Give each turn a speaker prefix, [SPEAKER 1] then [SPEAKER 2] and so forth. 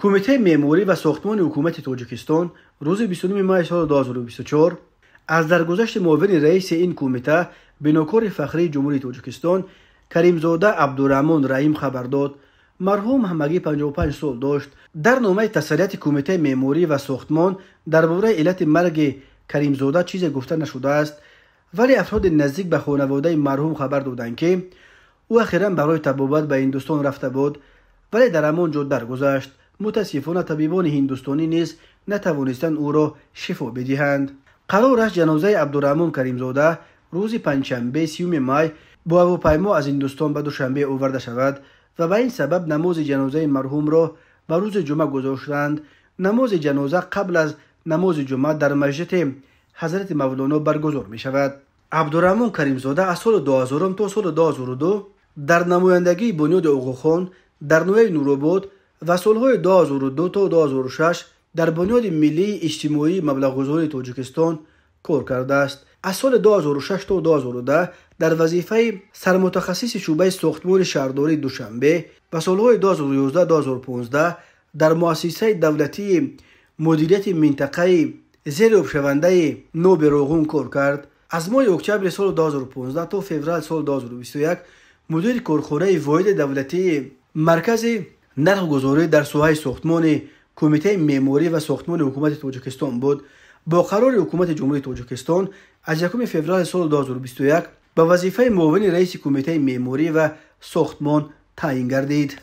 [SPEAKER 1] Кумитаи меъморӣ ва сохтмони ҳукумати Тоҷикистон рӯзи 29 майи соли 2024 аз даргузашти муовини раиси ин кумита, бинокори фахрии Ҷумҳурии Тоҷикистон Каримзода Абдураҳмон Раим хабар дод. Марҳум ҳамагӣ 55 сол дошт. Дар номаи тасаллияти Кумитаи меъморӣ ва сохтмон дар бораи иллати марги Каримзода чизе гуфта нашудааст, вале афроди наздик ба хонаводаи марҳум хабар доданд, ки ӯ ахиран барои табобат ба Ҳиндустон рафта буд, вале дар ҳамон ҷо даргузашт. Мутаассифона, табибони ҳиндустонӣ низ натавонистанд ӯро шифо бидиҳанд. Қарор аст ҷанозаи Абдураҳмон Каримзода рӯзи панҷшанбе, 30 май, бо ҳавопаймо аз Ҳиндустон ба Душанбе оварда шавад ва ба ин сабаб намози ҷанозаи марҳумро ба рӯзи ҷумъа гузоштанд. Намози ҷаноза қабл аз намози ҷумъа дар масҷиди Ҳазрати Мавлоно баргузор мешавад. Абдураҳмон Каримзода аз соли 2000 то соли 2002 дар намояндагии Бунёди Оғохон дар ноҳияи Нуробод ва солҳои 2002 то 2006 дар Бунёди миллии иҷтимоии маблағгузории Тоҷикистон кор кардааст. Аз соли 2006 то 2010 дар вазифаи сармутахассиси шӯъбаи сохтмони шаҳрдории Душанбе ва солҳои 2011-2015 дар муассисаи давлатии мудирияти минтақаи зериобшавандаи Ноби Роғун кор кард. Аз моҳи октябри соли 2015 то феврали соли 2021 мудири корхонаи воҳиди давлатии маркази нархгузорӣ дар соҳаи сохтмони Кумитаи меъморӣ ва сохтмони ҳукумати Тоҷикистон буд. Бо қарори Ҳукумати Ҷумҳурии Тоҷикистон аз 1 феврали соли 2021 ба вазифаи муовини раиси Кумитаи меъморӣ ва сохтмон таъин гардид.